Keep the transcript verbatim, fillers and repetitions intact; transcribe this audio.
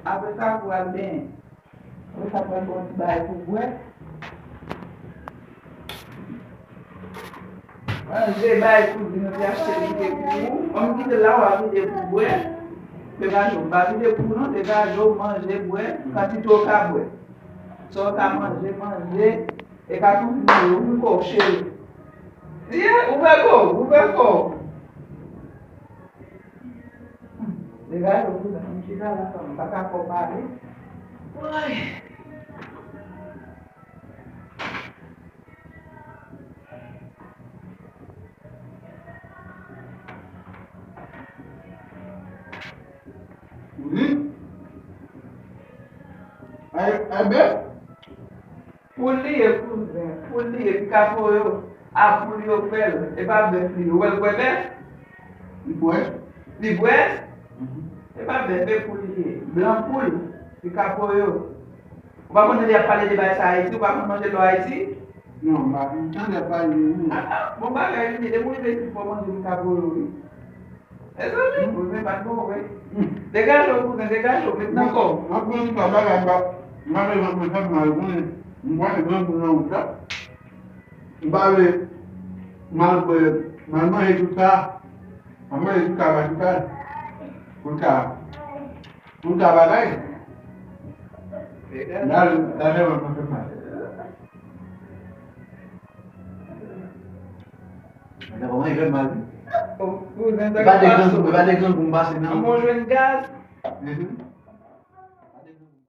Apre sa, pou al benyen. Apre sa, pral pran yon ti bagay pou bwè. Manje, bay kouzin ou te achte vide pou ou. Kòm m kite l la, w a vide pou bwè. Degaje w, m pa vide pou ou non, degaje w, manje, bwè, kantite w ka bwè. Sa w ka manje, manje, e ka kouzin ou, ou kò w, cheri. Ye, ouvè kò w, ouvè kò w. Degaje w, kouzin, m chita la, fanmi, m pa ka fè w pale. Woy. Wi. Ay, ay, bèf. Poul li ye, kouzin. Poul li ye, Pikapoyo. A, poul yo fè l. E pa bèf li ye. Ou wè l kwè bèf? Li bwè. Li bwè? Mhm. E pa bèf, e poul li ye. Blan poul. Pikapoyo. Ou pa konn tande y ap pale de bagay sa Ayiti, ou pa konn manje lò Ayiti? Non, m pa konn tande y ap pale de li. Ah, ah, bon bagay, li, depi w rive isit, fò w manje Pikapoyo, wi. Mezanmi, mwen pa t bon vre. Degaje w, kouzen, degaje w, met nan kò w. M ap pran yon ti bagay, m pa, m pa bezwen pran sa pou m al konnen. M kwè se granmoun nan wout la. M pa vle m al kwè, m al manje tout sa. M ap manje tout sa, pa tout sa. Tout sa. Tout sa bagay. Degaje. La, la, la, la, la, la. Mwen ta kòman fè mal wi. Kouzen, sa ki pase? E pa de grangou, e pa de grangou m pase nan. An bon jwenn gaz. Mhm.